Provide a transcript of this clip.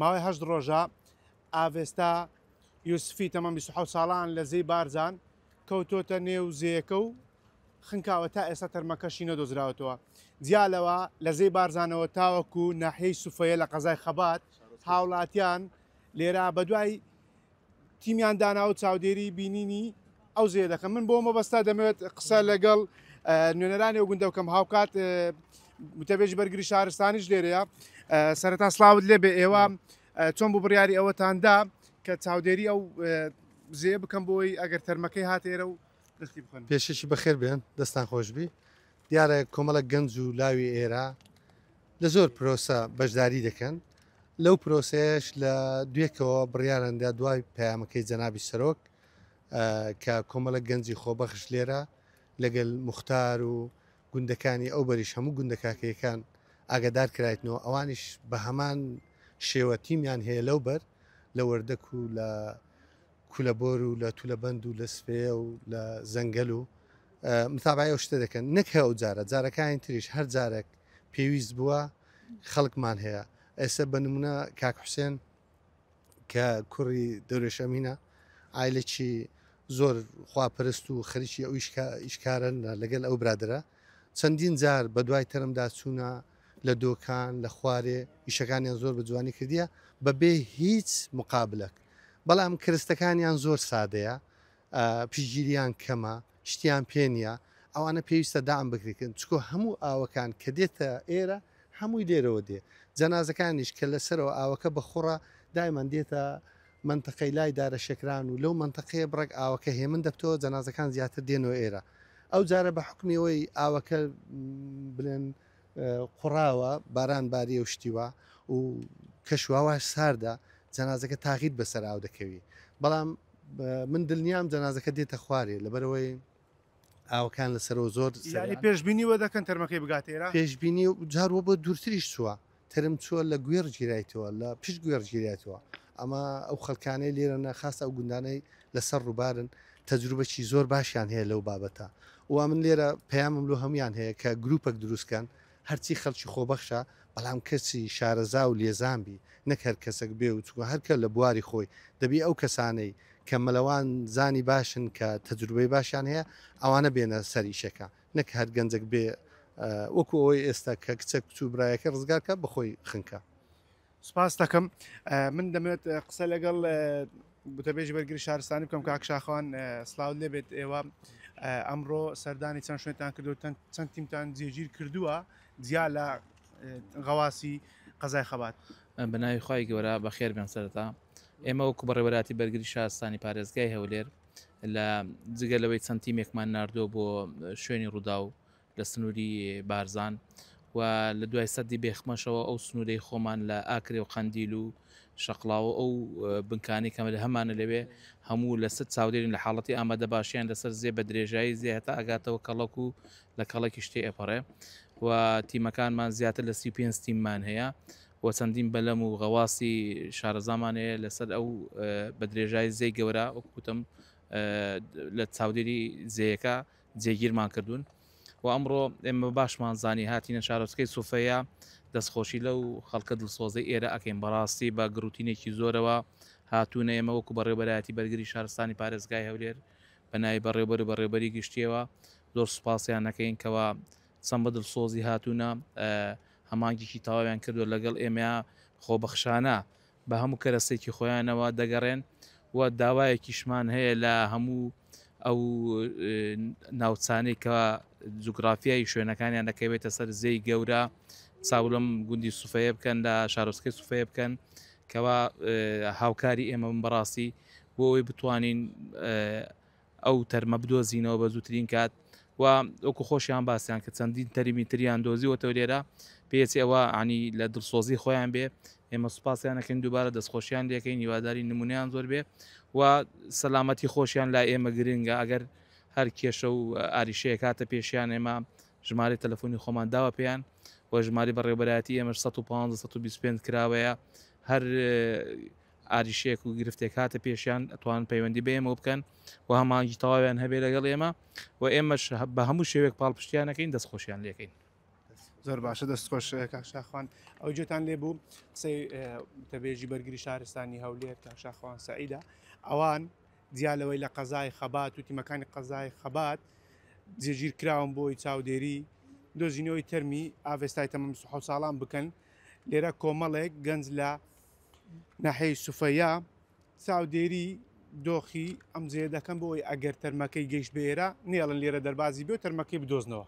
ماوەی هەشت ڕۆژە ئاڤێستا یوسفی تەمەن 27 ساڵان لە زێی بارزان کەوتۆتە نێو زێیەکە و خنکاوە تا ئێستا تەرمەکەشی نەدۆزراوەتەوە. جیا لەوە لە زێی بارزانەوە تاوەکو ناحیەی سوفەیە لە قەزای خەبات هاوڵاتیان لێرە بەدوای تیمیان دانا و چاودێری بینینی ئەو زێ دەکەن. من بۆ مەبەستا دەمەوێت قسە لەگەڵ نوێنەرانی ئەو گوندە بکەم، هاوکات وتەبێژی بەرگری شارستانیش لێرەیە. سەرەتا سڵاوت لێبێ، ئێوە چۆن بوو بڕیاری ئەوەتان دا کە چاودێری ئەو زێ بکەم بۆی ئەگەر تەرمەکەی هات ئێرە و دەستی بخەن؟ پێشەکی بەخێر بێن، دەستان خۆشبی. دیارە کۆمەڵە گەنج و لاوی ئێرە لە زۆر پرۆسە بەشداری دەکەن، لەو پرۆسەیەش لە دوێکەوە بڕیاراندا دوای پەیامەکەی جەنابی سەرۆک کە کۆمەڵە گەنجی خۆبەخش لێرە لەگەل موختار و گوندەکانی ئەو بەریش هەموو گوندە کاکەیەکان ئاگادار کرایتنەوە، ئەوانیش بە هەمان شێوە تیمیان هەیە لەو بەر لە وەردەک و لە کولەبۆر و لە تولەبەند و لە سپێیە و لە زەنگەل و متابعەی ئەو شتە دەکەن. نەک هەر ئەو جارە، جارەکانی تریش هەر جارێک پێویست بووە خەڵکمان هەیە. ئێستا بە نمونە کاک حوسێن کە کوڕی دەورێش ئەمینە، عایلەکی زۆر خواپەرست و خەریکی ئەو ئیشکارن لەگەل ئەو برادەرە چەندین جار بە دوای تەرمدا چوونە لە دۆکان لە خوارێ ئیشەکانیان زۆر بە جوانی کردیە بە بێ هیچ مقابلەک بەڵام کرستەکانیان زۆر سادەیە پشتگیریان کەمە شتیان پێ نییە ئەوانە پێویستە دام بکرێن چکۆ هەموو ئاوەکان کە دێتە ئێرە هەمووی لێرەوە دێ جەنازەکانیش کە لەسەرەوە ئاوەکە بە خوڕە دایمان دێتە مەنتەقەی لای دارە شەکران و لەو مەنتەقەیە بڕێک ئاوەکە هێمن دەبتەوە جەنازەکان زیاتر دێنەوە ئێرە ئەو جارە بە حوکمی ئەوەی ئاوەکە بلێن قوڕاوە باران باریە و شتی وا و کەشوهەواش ساردە جەنازەکە تاغیر بەسەر ئاو دەکەوی بەڵام من دلنیام جەنازەکە دێتە خوارێ لەبەرەوەی ئاوەکان لەسەرەوە زۆر یانی پێشبینی وە دەکەن تەرمەکەی بگاتە ئێرە؟ پێشبینی جار وە بۆ دوورتریش چووە تەرم چووە لە گوێڕ گیرایتەوە لە پشت گوێڕ گیرایتەوە ئەمە ئەو خەڵکانەی لێرەنە خاستە ئەو گوندانەی لەسەر ڕووبارن تەجروبەکی زۆر باشیان هەیە لەو بابەتە و من لێرە پەیامم لۆ هەموویان هەیە کە گروپەک دروست کەن هەرچی خەڵکی خۆبەخشە بەڵام کەسی شارەزا و لێزان بی نەک هەر کەسەک بێ و چونکە هەر کە لە بواری خۆی دەبی ئەو کەسانەی کە مەلەوان زانی باشن کە تەجروبەی باشیان هەیە ئەوانە بێنە سەر ئیشەکە نەک هەر گەنجەک بێ وەکو ئەوەی ئێستا کە کچەک کچ و برایەکە ڕزگار کە بەخۆی خنکا. سپاست دەکەم. من دەمەوێت قسە لەگەڵ گوتەبێژی بەرگری شارستانی بکەم کاک شاخەوان سلااو لێبێت ئێوە ئەمڕۆ سەردانی چەند شوێنتان کردو چەند تیمتان جێگیر کردووە جیا لە غەواسی قەزای خەبات. بە ناوی خوای گەورە بەخێر بێن سەرەتا ئێمە وەکو بەڕێوەبەراتی بەرگری شارستانی پارێزگای هەولێر لە جگە لەوەی چەند تیمێکمان ناردووە بۆ شوێنی ڕووداو لە سنووری بارزان و لە دوای سەدی بێخمەشەوە ئەو سنوورەی خۆمان لە ئاکرێ و قەندیل و شەقڵاوە ئەو بنکانەی کە هەمانە لەوێ هەموو لەسەر چاودێرین لە حاڵەتی ئامادە باشیان لەسەر زێ بە درێژایی زێ هەتا ئەگاتەوە کەڵەک و لە کەڵەکیش تێ ئەپەڕێ و تیمەکانمان زیاتر لە 35 تیممان هەیە و چەندین بەلەم و غەواسی شارەزامان هەیە لەسەر ئەو بە درێژایی زێی گەورە وەک وتم لە چاودێری زێیەکە جێگیرمان کردوون و ئەمڕۆ ئێمە باشمان زانی هاتینە شارۆچکەی سوفەیە دەستخۆشی لەو خەڵکە دڵسۆزەی ئێرە ئەکەین بەڕاستی بە گڕوتینێکی زۆرەوە هاتوونە ئێمە وەکو بەڕێوبەرایەتی بەرگری شارستانی پارێزگای هەولێر بە ناوی بەڕێوبەر و بەڕێوبەری گشتیەوە زۆر سوپاسیان ئەکەین کەوا چەند بە دڵسۆزی هاتوونە هەمانگێکی تەواویان کردووە لەگەڵ ئێمە خۆبەخشانە بە هەموو کەرەستەیەکی خۆیانەوە دەگەڕێن و داوایەکیشمان هەیە لە هەموو ئەو ناوچانەی کە جوگرافیای شوێنەکانیان دەکەوێتە سەر زێی گەورە چاو لەم گوندی سوفەیە بکەن لە شارۆچکەی سوفەیە بکەن کەوا هاوکاری ئێمە بن بەڕاستی بۆ ئەوەی بتوانین ئەو تەرمە بدۆزینەوە بە زووترین کات و وەکو خۆشیان باسیان کە چەندین تەرمی تریان دۆزیوەتەوە لێرە پێچ ئەوە عنی لە دڵسۆزی خۆیان بێ ئێمە سوپاسیان ئەکەین دووبارە دەستخۆشیان لێکەین هیواداری نمونەیان زۆر بێ و سەلامەتی خۆشیان لای ئێمە گرنگە ئەگەر هەر کێشە و ئاریشەیەک هاتە پێشیان ئێمە ژمارەی تەلەفۆنی خۆمان داوە پێیان و ژمارەی بەڕێوەبەرایەتی ئێمەش 115 125 کراوەیە هەر ئاریشەیەک و گرفتێک هاتە پێشیان ئەتوانن پەیوەندی بە ئێمەوە بکەن و هەماهەنگی تەواویان هەبێ لەگەڵ ئێمە و ئێمەش بە هەموو شێوەیەک پاڵپشتیان ئەکەین دەستخۆشیان لێکەین. زۆر باشە دەست خۆش کاک شاخوان ئەو جێتان لێ بوو قسەی تەبێژی بەرگری شارستانی هەولێر کاک شاخوان سعیدە ئەوان جیا لەوەی لە قەزای خەبات و تیمەکانی قەزای خەبات جێگیر کراون بۆی چاودێری دۆزینەوەی تەرمی ئاڤێستای تەمەن 27 ساڵان بکەن لێرە کۆمەڵێک گەنج لە ناحیەی سوفەیە چاودێری دۆخی ئەم جێیە دەکەن بۆ ئەوەی ئەگەر تەرمەکەی گەیشت بە ئێرە نێڵن لێرە دەربازی بێ و تەرمەکەی بدۆزنەوە.